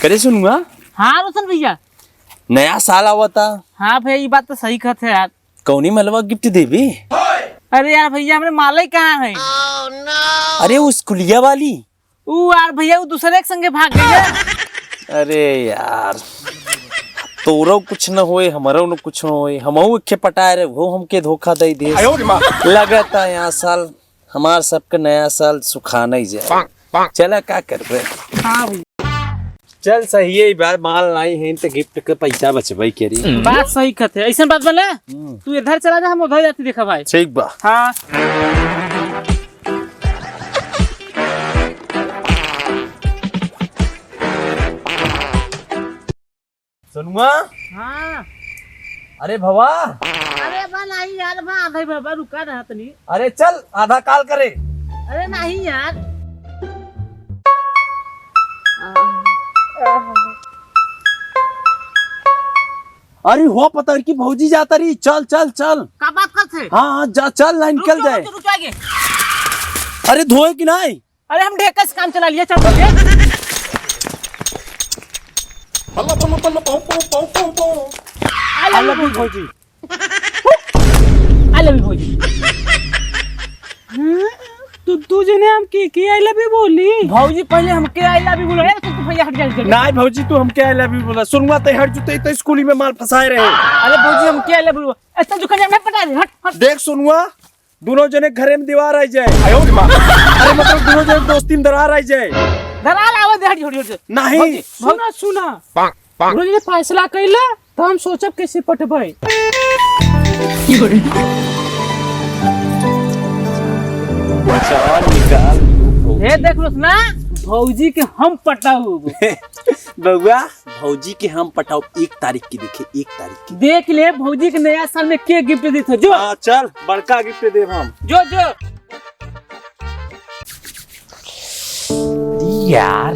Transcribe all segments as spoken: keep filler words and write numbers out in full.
अरे सोनुआ। हाँ रोशन भैया। नया साल आवता। हाँ भैया, ई बात तो सही कहत है यार। कौनी मलवा gift देबे? अरे यार भैया, हमरे माला ही कहाँ है? अरे वो स्कूलिया वाली। ऊ यार भैया, ऊ दूसरे के संगे भाग गई है। अरे यार, तोरो कुछ न होए, हमरो न कुछ न होए, हमहू एके पटाए रहे, वो हमके धोखा दे दे। आयो रे माँ। लगता यहाँ साल हमार सबके नया साल सुखाना ही जाए। चला का करबे। हाँ भैया। चल सही है, ई बार माल नाई है तो gift के पैसा बचबे करी। बात सही कहत है, ऐसन बात बोले। हम्म। तू इधर चला जा, हम उधर जाती देखा भाई। ठीक बा। हाँ। सोनुआ। हाँ। अरे भवा। अरे बा नहीं यार, बा आधा ही बा, रुका रहा तनी। अरे चल, आधा काल करे। अरे नहीं यार। अरे हो पतर की भौजी जाता रही, चल चल चल। का बात करत है? हाँ हाँ जा, चल ना, निकल जाए। रुक, रुक, रुक, आगे। अरे धोए कि नहीं? अरे हम ढेकस काम चला लिया, चल चल। बल्ला, बल्ला, बल्ला, पाऊ, पाऊ, पाऊ, पाऊ, पाऊ। I love you, भौजी। I love you, भौजी। हाँ, तू, तू जने हमके, के I love you बोली? भौजी पहले हमके I love you बोलो। अरे, तू, तू भैया हट जा, हट जा। नाई भौजी, तू हमके I love you बोला। सोनुआ ते हट जुते, ते स्कूली में माल फंसाए रहे। अरे भौजी, हमके I love you बोलो। ऐसा जो कर, मैं पटा दे, हट, हट। देख सोनुआ, दोनों जने घरे में दीवार आई जाए। अरे मतलब दोनों जने दोस्ती में दरार आई जाए। दरार आवे दे, हट, हट, हट। नहीं। भौजी, सुना, सुना। पाक, पाक। दोनों जने फैसला कैला, तो हम सोचब कैसे पटबै। बचान निकाल। हे देख रोशना, भौजी के हम पटाऊ। बउआ, भौजी के हम पटाऊ एक तारीख की देखे, एक तारीख की। देख ले भौजी के नया साल में के gift देत हो, जो। हाँ, चल, बड़का gift देब हम। जो, जो। यार,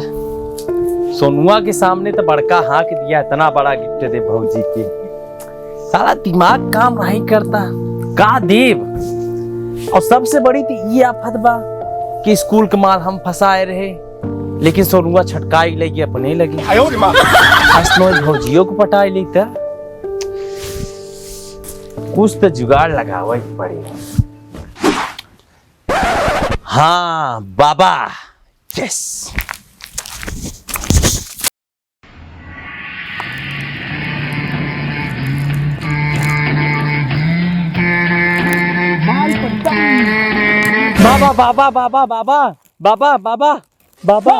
सोनुआ के सामने तो बड़का हाँक दिया, इतना बड़ा gift दे भौजी के। साला दिमाग काम नहीं करता, का देब? और सबसे बड़ी तो ये आफत बा कि स्कूल के माल हम फंसाए रहे, लेकिन सोनुआ छटकाई लगी अपने लगे। आयो रे माँ। असनो भौजियो को पटाई लेता। कुछ तो जुगाड़ लगावे के पड़ी। हाँ बाबा, यस। बाबा, बाबा, बाबा, बाबा, बाबा, बाबा, बाबा, बाबा।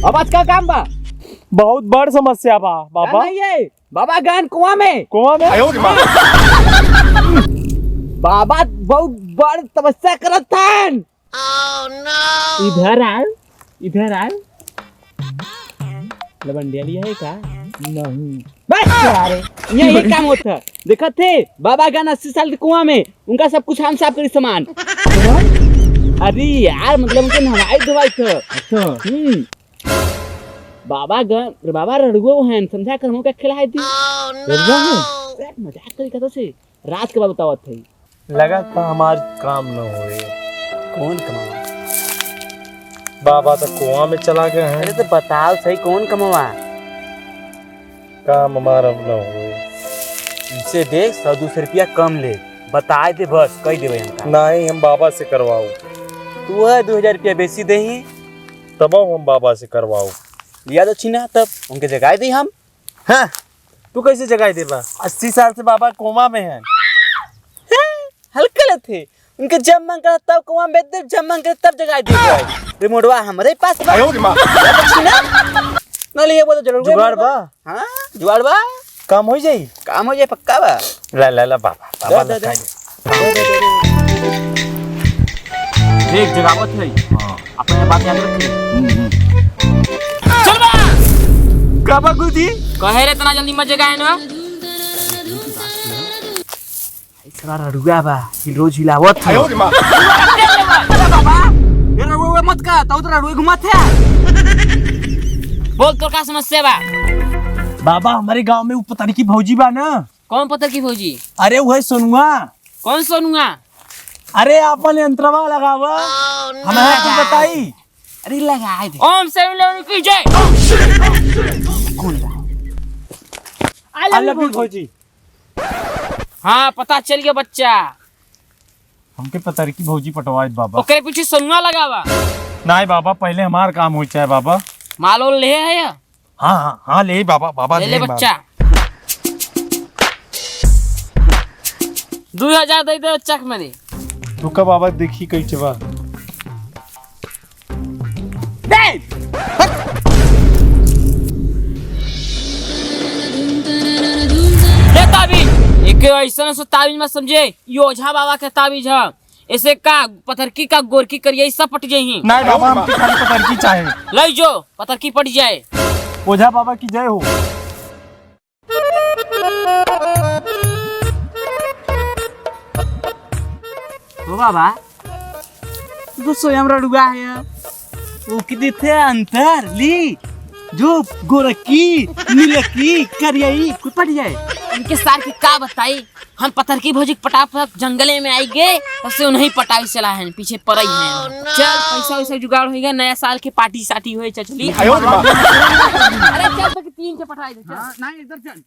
बाबा, आज का काम बा? बहुत बड़ समस्या बा, बाबा। का नहीं है? बाबा गन कुआं में। कुआं में? आयो रे माँ। बाबा बहुत बड़ तपस्या करत हन। इधर आव, इधर आव। लवंडिया लिया है का? नहीं। बस यार, ये, ये काम होता। देखत थे, बाबा गन अस्सी साल के कुआं में, उनका सब कुछ हम साफ करी सामान। अरे यार, मतलब उनके नहवाई धोवाई थे। अच्छा। हम्म। बाबा गन, बाबा रड़ुओ हैं, समझा कर हमका खिलाई दी। रड़ुआ है? यार, मजाक करी कतो से। राज के बात बतावत है। लगा था हमार काम न होए। कौन कमावा? बाबा तो कुआं में चला गए हैं। अरे तो बताओ सही, कौन कमावा? काम हमार अब न होए। इनसे दे, सौ दो सौ रुपया कम ले, बताए दे बस, कही देवे हम काम। नहीं, हम बाबा से करवाओ। तू है दो हजार रुपया बेसी देही। तब हम बाबा से करवाओ। लिया दो छीना, तब उनके जगाए दी हम। हाँ, तू कैसे जगाई देबा? अस्सी साल से बाबा कोमा में हैं। हैं? हल्का लेत है। उनके जब मन करत तब कोमा में बेच देब, जब मन करत तब जगाई देब। रिमोटवा हमरे पास बा। आयो रे माँ। ना लिए बोलो जरूर जुगाड़ बा? हाँ, जुगाड़ बा। काम हो जाई? काम हो जाई, पक्का बा। ला, ला, ला, बाबा, बाबा दे, दे, लखाई दे। दे। देख, जगावत है। हाँ। अपने बात याद रखिए। हम्म, हम्म। चल बा। का बा गुरुजी? कहे रे, इतना जल्दी मत जगाए ना। सारा रड़ुआ बा, हिल रोज हिलावत है। आयो रे माँ। अरे बाबा, ये रड़ुआ मत का, तौ तो रड़ुआ घुमात है। बोल, तोर का समस्या बा? बाबा, हमारे गांव में वो पतरकी भौजी बा ना। कौन पतरकी भौजी? अरे, वो है सोनुआ। कौन सोनुआ? अरे, आपन यंत्रवा लगावा। हमें कुछ बताई। अरे लगा दे। ओम सेवन इलेवन की जय। कौन बा? I love you, भौजी। हाँ, पता चल गया बच्चा। हमके पतरकी भौजी पटवाए बाबा। ओकरे पीछे सोनुआ लगावा। नाहीं बाबा, पहले हमार काम होई चाहे बाबा। माल ओल ले है या? हाँ, हाँ, हाँ, ले बाबा, बाबा, ले, ले ले बाबा। बच्चा। दू हजार दे दे बच्चा के मने। रुका बाबा, देखी कैसे बा। दे! ले ताबीज, एके ऐसन से ताबीज मत समझे, ई ओझा बाबा के ताबीज है। ऐसे का पतरकी का गोरकी करिया ई सब पट जाई। नाहीं बाबा, हमके खाली पतरकी चाहे। लई जो, पतरकी पट जाए। ओझा बाबा की जय हो। ओ बाबा, तू तो स्वयं रड़ुआ है। वो की दिथे अंतर ली, जो गोरकी, नीलकी, करियाई, कुल पट जाए। इनके सार की का बताई, हम पतरकी भौजी के पटाप जंगले में आई गे, तब से उन्हीं पटाई चला है, पीछे पड़ई है। चल, पैसा वैसा जुगाड़ होइगा, नया साल के पार्टी साटी होए, चल चली। आयो रे बाप। अरे चल, तो तीन के पटाई दे, चल। हाँ, नहीं, इधर चल।